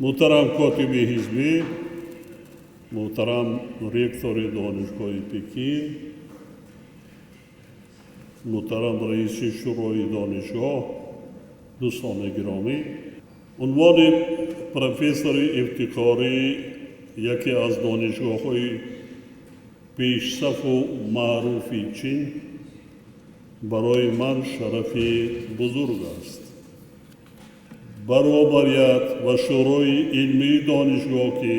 Муҳтарам котиби ҳизбӣ, муҳтарам ректори Донишгоҳи Пекин, муҳтарам раиси Шӯрои донишгоҳ, дӯстони гиромӣ, унвони профессори ифтихорӣ яке аз донишгоҳҳои пешсафу маъруфи Чин барои ман шарафи бузург аст. Баробарият ва Шӯрои илмии донишгоҳ, ки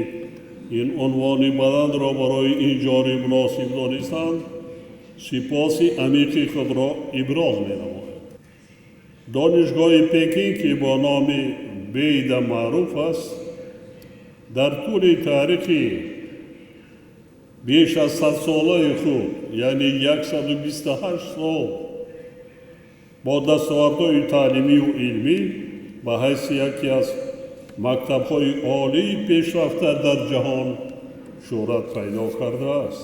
ин унвони баландро барои ин ҷониб муносиб донистанд, сипоси амиқи худро иброз менамоям. Донишгоҳи Пекин, ки бо номи Бейда маъруф аст, дар тӯли таърихи беш аз 100-солаи худ, яъне 128 сол, бо дастовардҳои таълимию илмӣ ба ҳайси яке аз мактабҳои олии пешрафта дар ҷаҳон шӯҳрат пайдо кардааст.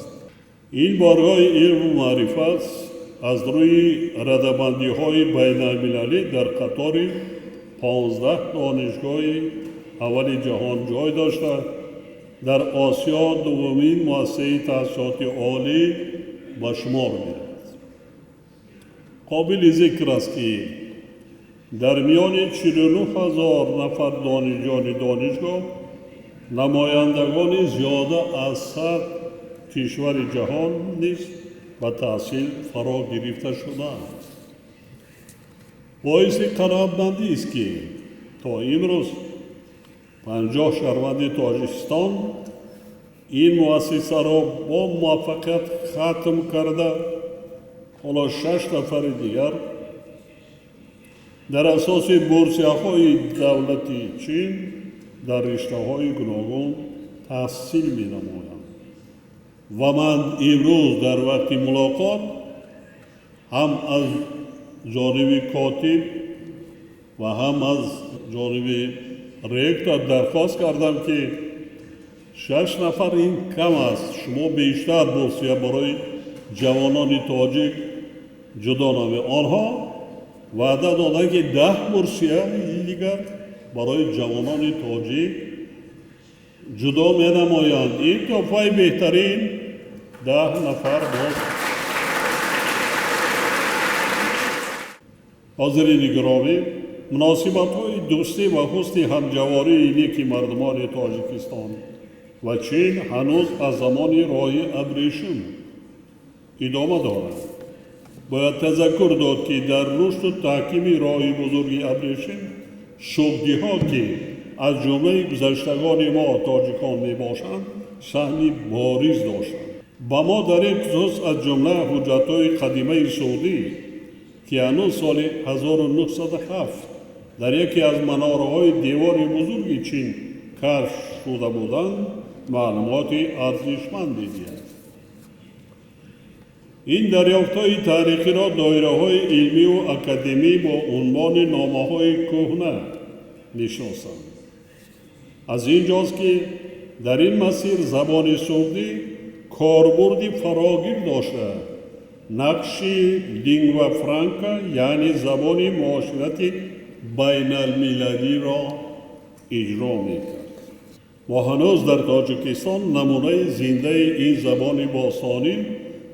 Ин боргоҳи илму маърифат аз рӯи радабандиҳои байналмилалӣ дар қатори 15 донишгоҳи аввали ҷаҳон ҷой дошта, дар Осиё дуввумин муассисаи таҳсилоти олӣ ба шумор меравад. Қобили зикр аст, ки дар миёни 49 ҳазор нафар донишҷӯёни донишгоҳ намояндагони зиёда аз 100 кишвари ҷаҳон низ ба таҳсил фаро гирифта шудаанд. Боиси қаноатмандӣ аст, ки то имрӯз 50 шаҳрванди Тоҷикистон ин муассисаро бо муваффақият хатм карда, ҳоло 6 нафари дигар дар асоси бурсияҳои давлати Чин дар риштаҳои гуногун таҳсил менамоянд. Ва ман имрӯз дар вақти мулоқот ҳам аз ҷониби котиб ва ҳам аз ҷониби ректор дархост кардам, ки 6 нафар ин кам аст, шумо бештар бурсия барои ҷавонони тоҷик ҷудо намоед. Онҳо ваъда доданд, ки 10 бурсия дигар барои ҷавонони тоҷик ҷудо менамоянд. Ин тӯҳфаи беҳтарин 10 нафар боз. Ҳозирини гиромӣ, муносибатҳои дӯстӣ ва ҳусни ҳамҷавории неки мардумони Тоҷикистон ва Чин ҳанӯз аз замони роҳи абрешим идома дорад. Бояд тазаккур дод, ки дар рушду таҳкими роҳи бузурги абрешим суғдиҳо, ки аз ҷумлаи гузаштагони мо тоҷикон мебошанд, саҳми бориз доштанд. Ба мо дар ин хусус аз ҷумла ҳуҷҷатҳои қадимаи суғдӣ, ки ҳанӯз соли 1907 дар яке аз манораҳои девори бузурги Чин кашф шуда буданд, маълумоти арзишманд медиҳад. Ин дарёфтҳои таърихиро доираҳои илмию академӣ бо унвони номаҳои кӯҳна мешиносанд. Аз ин ҷост, ки дар ин масир забони суғдӣ корбурди фарогир дошта, нақши лингва франка, яъне забони муоширати байналмилалиро иҷро мекард. Мо ҳанӯз дар Тоҷикистон намунаи зиндаи ин забони бостонӣ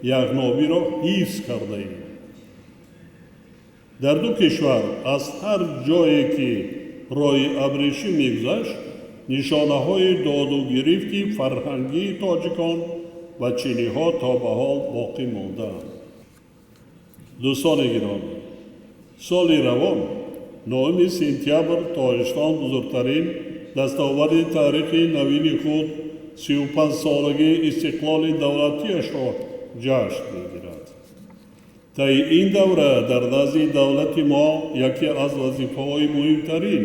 яғнобиро ҳифз кардаем. Дар ду кишвар аз ҳар ҷое ки роҳи абрешим мегузашт, нишонаҳои доду гирифти фарҳангии тоҷикон ва чиниҳо то ба ҳол боқӣ мондаанд. Дӯстони гиромӣ, соли равон 9 сентябр Тоҷикистон бузургтарин дастоварди таърихи навини худ 35-солагии истиқлоли давлатиашро ҷашн мегирад. Таи ин давра дар назди давлати мо яке аз вазифаҳои муҳимтарин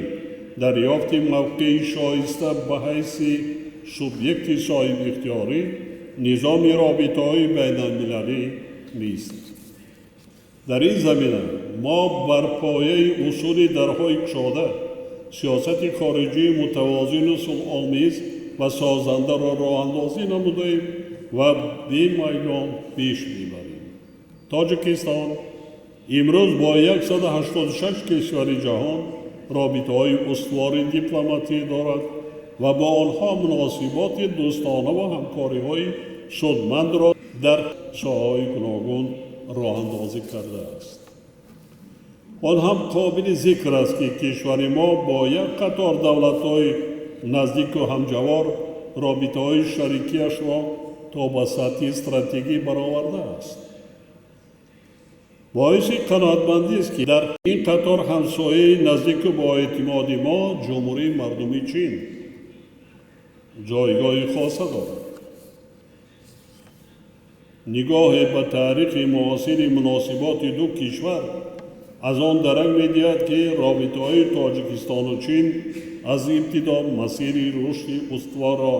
дарёфти мавқеи шоиста ба ҳайси субъекти соҳибихтиёрӣ низоми робитаҳои байналмилалӣ меистад. Дар ин замина мо бар пояи усули дарҳои кушода сиёсати хориҷии мутавозину сулҳомез ва созандаро роҳандозӣ намудаем ва бемайлон пеш мебарем. Тоҷикистон имрӯз бо 186 кишвари ҷаҳон робитаҳои устувори дипломатӣ дорад ва бо онҳо муносиботи дӯстона ва ҳамкориҳои судмандро дар соҳаҳои гуногун роҳандозӣ кардааст. Он ҳам қобили зикр аст, ки кишвари мо бо як қатор давлатҳои наздику ҳамҷавор робитаҳои шарикиашро то ба сатҳи стратегӣ баровардааст. Боиси қаноатмандист, ки дар ин қатор ҳамсояи наздику боэътимоди мо, Ҷумҳурии Мардумии Чин, ҷойгоҳи хоса дорад. Нигоҳе ба таърихи муосири муносиботи ду кишвар аз он дарак медиҳад, ки робитаҳои Тоҷикистону Чин аз ибтидо масири рушди устуворро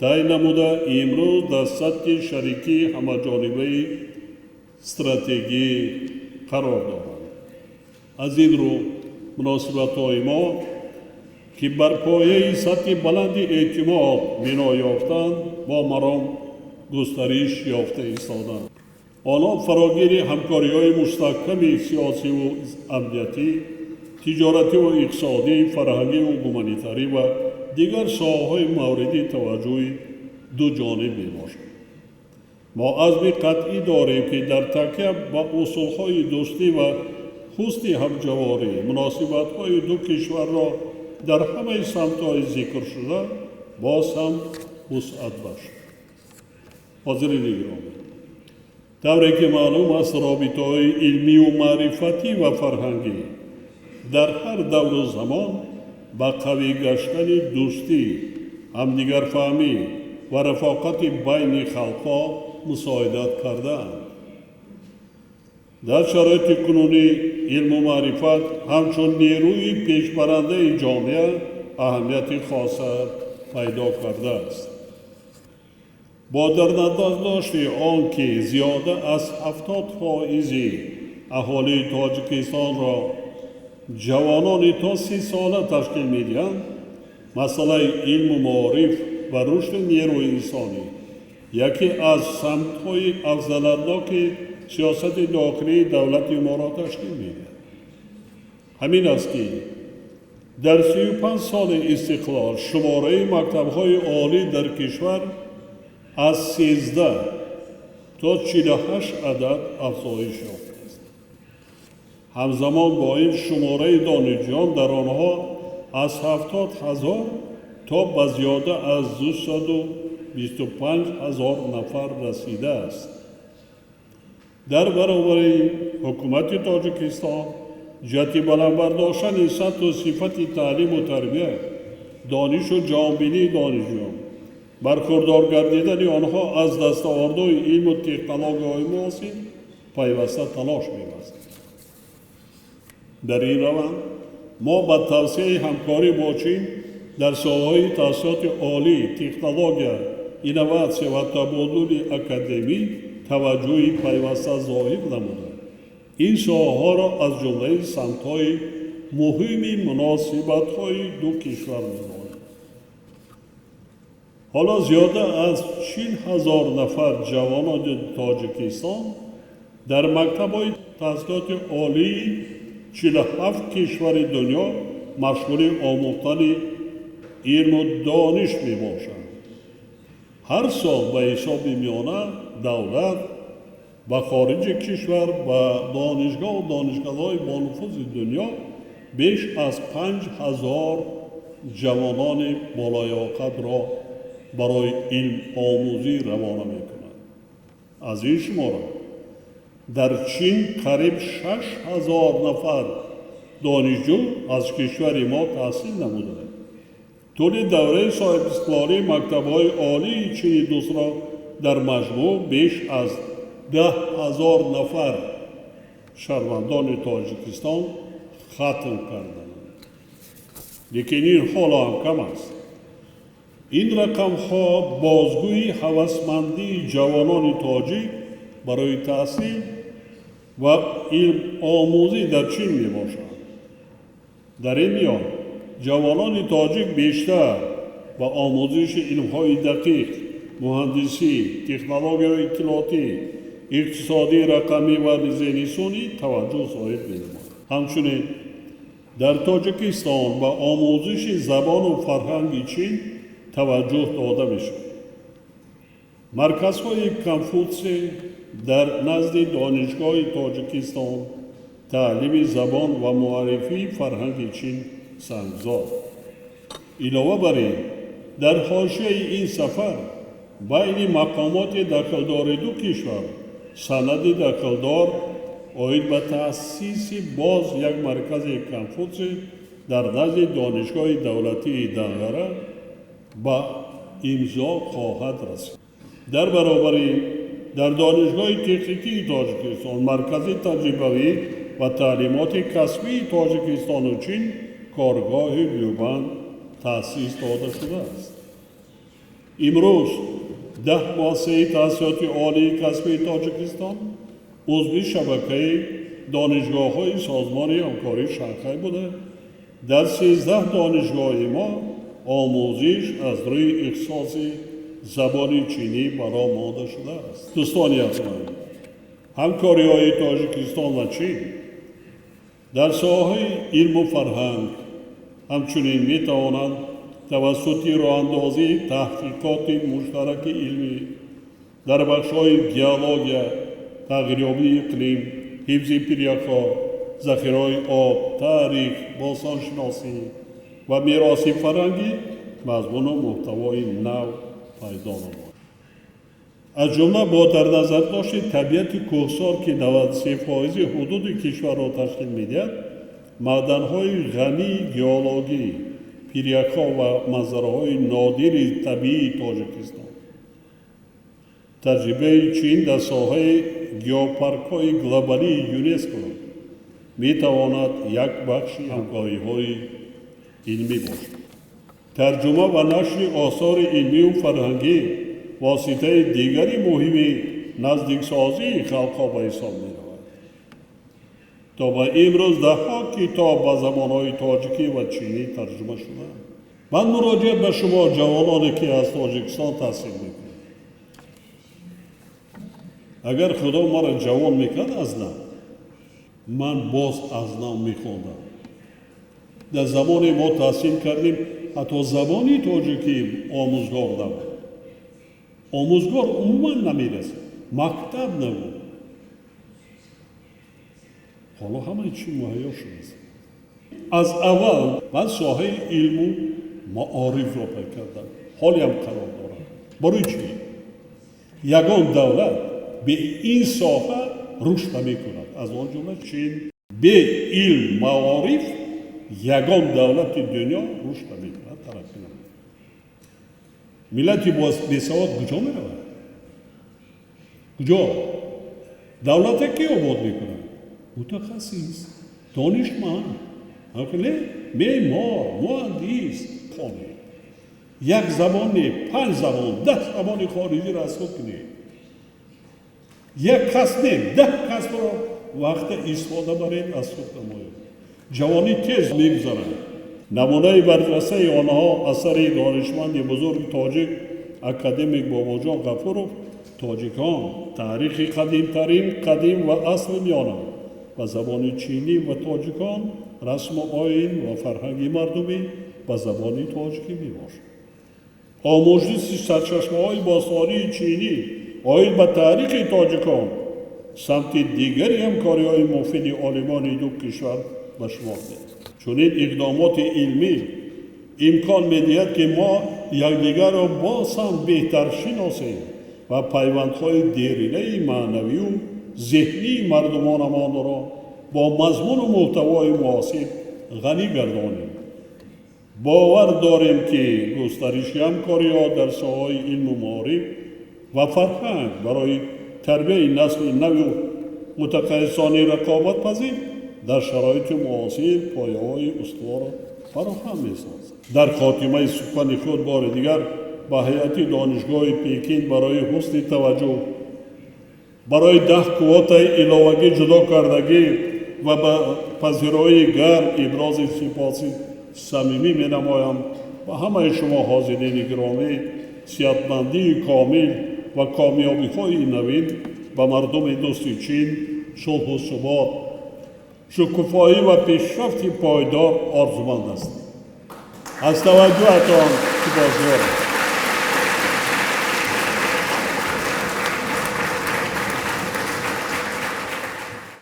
тай намуда, имрӯз дар сатҳи шарикии ҳамаҷонибаи стратегӣ қарор доранд. Аз ин рӯ муносибатҳои мо, ки бар пояи сатҳи баланди эътимод бино ёфтанд, бо маром густариш ёфта истоданд. Онҳо фарогири ҳамкориҳои мустаҳками сиёсиву амниятӣ, тиҷоративу иқтисодӣ, фарҳангиву гуманитарӣ ва дигар соҳаҳои мавриди таваҷҷӯҳи дуҷониб мебошанд. Мо азми қатъӣ дорем, ки дар такя ба усулҳои дӯстӣ ва ҳусни ҳамҷаворӣ муносибатҳои ду кишварро дар ҳамаи самтҳои зикршуда боз ҳам вусъат бахшем. Ҳозирини гиромӣ, тавре ки маълум аст, робитаҳои илмию маърифатӣ ва фарҳангӣ дар ҳар давру замон ба қавӣ гаштани дӯстӣ, ҳамдигарфаҳмӣ ва рафоқати байни халқҳо мусоидат кардаанд. Дар шароити кунунӣ илму маърифат ҳамчун нерӯи пешбарандаи ҷомеа аҳамияти хоса пайдо кардааст. Бо дар назар дошти он ки зиёда аз 70% аҳолии Тоҷикистонро ҷавонони то 30 сола ташкил медиҳанд, масъалаи илму маориф ва рушди нерӯи инсонӣ яке аз самтҳои афзалиятноки сиёсати дохилии давлати моро ташкил медиҳад. Ҳамин аст, ки дар 35 соли истиқлол шумораи мактабҳои олӣ дар кишвар аз 13 то 48 адад афзоиш ёфтааст. Ҳамзамон бо ин шумораи донишҷӯён дар онҳо аз 70 000 то ба зиёда аз 225 000 нафар расидааст. Дар баробари ҳукумати Тоҷикистон ҷиҳати баланд бардоштани сатҳу сифати таълиму тарбия, донишу ҷаҳонбинии донишҷӯён, бархурдор гардидани онҳо аз дастовардҳои илму технологияҳои муосир пайваста талош меварзад. Дар ин раванд мо ба тавсеаи ҳамкорӣ бо Чин дар соҳаҳои таҳсилоти олӣ, технология, инноватсия ва табодули академӣ таваҷҷӯҳи пайваста зоҳир намуда, ин соҳаҳоро аз ҷумлаи самтҳои муҳими муносибатҳои ду кишвар медонем. Ҳоло зиёда аз 40 000 нафар ҷавонони Тоҷикистон дар мактабҳои таҳсилоти олии 47 кишвари дунё машғули омӯхтани илму дониш мебошанд. Ҳар сол ба ҳисоби миёна давлат ба хориҷи кишвар ба донишгоҳу донишкадаҳои бонуфузи дунё беш аз 5000 ҷавонони болаёқатро барои илмомӯзӣ равона мекунад. Аз ин шумора дар Чин қариб 6000 нафар донишҷӯ аз кишвари мо таҳсил намуданд. Тӯли давраи соҳибистиқлолӣ мактабҳои олии Чини дӯстро дар маҷмӯъ беш аз 10 000 нафар шаҳрвандони Тоҷикистон хатм карданд. Лекин ин ҳоло ҳам кам аст. Ин рақамҳо бозгӯи ҳавасмандии ҷавонони тоҷик барои таҳсил ва илмомӯзӣ дар Чин мебошанд. Дар ин миён ҷавонони тоҷик бештар ба омӯзиши илмҳои дақиқ, муҳандисӣ, технологияҳои иттилоотӣ, иқтисодии рақамӣ ва зеҳни сунъӣ таваҷҷӯҳ зоҳир менамояд. Ҳамчунин Дар Тоҷикистон ба омӯзиши забону фарҳанги Чин таваҷҷӯҳ дода мешавад. Марказҳои Конфутсий дар назди Донишгоҳи Тоҷикистон таълими забон ва муаррифии фарҳанги Чин сангзор. Илова бар ин, дар ҳошияи ин сафар байни мақомоти дахлдори ду кишвар санади дахлдор оид ба таъсиси боз як маркази Конфутсий дар назди Донишгоҳи давлатии Данғара ба имзо хоҳад расид. Дар баробари дар Донишгоҳи техникии Тоҷикистон маркази таҷрибавӣ ва таълимоти касбии Тоҷикистону Чин коргоҳи Любан таъсис дода шудааст. Имрӯз 10 муассисаи таҳсилоти олии касбии Тоҷикистон узви шабакаи донишгоҳҳои Созмони ҳамкории Шанхай буда, дар 13 донишгоҳи мо омӯзиш аз рӯи ихтисоси забони чинӣ бароҳ монда шудааст. Дӯстони арҷманд, ҳамкориҳои Тоҷикистон ва Чин дар соҳаи илму фарҳанг ҳамчунин метавонанд тавассути роҳандозии таҳқиқоти муштараки илмӣ дар бахшҳои геология, тағйирёбии иқлим, ҳифзи пиряхҳо, захираҳои об, таърих, бостоншиносӣ ва мероси фарҳангӣ мазмуну муҳтавои нав пайдо намояд. Аз ҷумла бо дар назардошти табиати кӯҳсор, ки 93% ҳудуди кишварро ташкил медиҳад, маъданҳои ғании геологӣ, пиряхҳо ва манзараҳои нодири табиии Тоҷикистон, таҷрибаи Чин дар соҳаи геопаркҳои глобалии ЮНЕСКО метавонад як бахши ҳамкориҳои илмӣ бошад. Тарҷума ва нашри осори илмию фарҳангӣ воситаи дигари муҳими наздиксозии халқҳо ба ҳисоб меравад. То ба имрӯз даҳҳо китоб ба забонҳои тоҷикӣ ва чинӣ тарҷума шудаанд. Ман муроҷиат ба шумо, ҷавононе, ки аз Тоҷикистон таҳсил мекунед. Агар Худо маро ҷавон мекард аз нав, ман боз аз нав мехондам. Дар замоне мо таҳсил кардем, ҳатто забони тоҷикӣ омӯзгор набуд. Омӯзгор умуман намерасид, мактаб набуд. Ҳоло ҳамаи чӣ муҳайё шудааст. Аз аввал ман соҳаи илму маорифро пай кардам, ҳолиам қарор дорам. Барои чӣ? Ягон давлат бе ин соҳа рушд намекунад, аз он ҷумла Чин. Бе илм маориф ягон давлати дунё рушд намекунад, тараққӣ намекунад. Миллати бесавод куҷо меравад? Куҷо? Давлате ки обод мекунад? Мутахассис, донишманд, меъмор, муҳандис. Хонед, як забон не, 5 забон, 10 забони хориҷиро аз худ кунед. Як касб не, 10 касбро вақта истифода баред, аз худ намоед. Ҷавонӣ тез мегузарад. Намунаи барҷастаи онҳо асари донишманди бузурги тоҷик, академик Бобоҷон Ғафуров «Тоҷикон: таърихи қадимтарин, қадим ва асри миёна» ба забони чинӣ ва «Тоҷикон: расму оин ва фарҳанги мардумӣ» ба забони тоҷикӣ мебошад. Омӯзиши сарчашмаҳои бостонии чинӣ оид ба таърихи тоҷикон самти дигари ҳамкориҳои муфиди олимони ду кишвар ба шумор меравад. Чунин иқдомоти илмӣ имкон медиҳад, ки мо якдигарро боз ҳам беҳтар шиносем ва пайвандҳои деринаи маънавию зеҳнии мардумонамонро бо мазмуну муҳтавои муосир ғанӣ гардонем. Бовар дорем, ки густариши ҳамкориҳо дар соҳаҳои илму маориф ва фарҳанг барои тарбияи насли наву мутахассисони рақобатпазир дар шароити муосир пояҳои устуворро фароҳам месозад. Дар хотимаи сухани худ бори дигар ба ҳайати Донишгоҳи Пекин барои ҳусни таваҷҷӯҳ, барои 10 квотаи иловагӣ ҷудо кардагӣ ва ба пазироии гарм ибрози сипоси самимӣ менамоям. Ба ҳамаи шумо ҳозирини гиромӣ сиҳатмандии комил ва комёбиҳои навин, ба мардуми дӯсти Чин сулҳу субот Шукуфоӣ ва пешрафти пойдор орзуманд ҳастем. Аз таваҷҷӯҳатон сипосгузорам.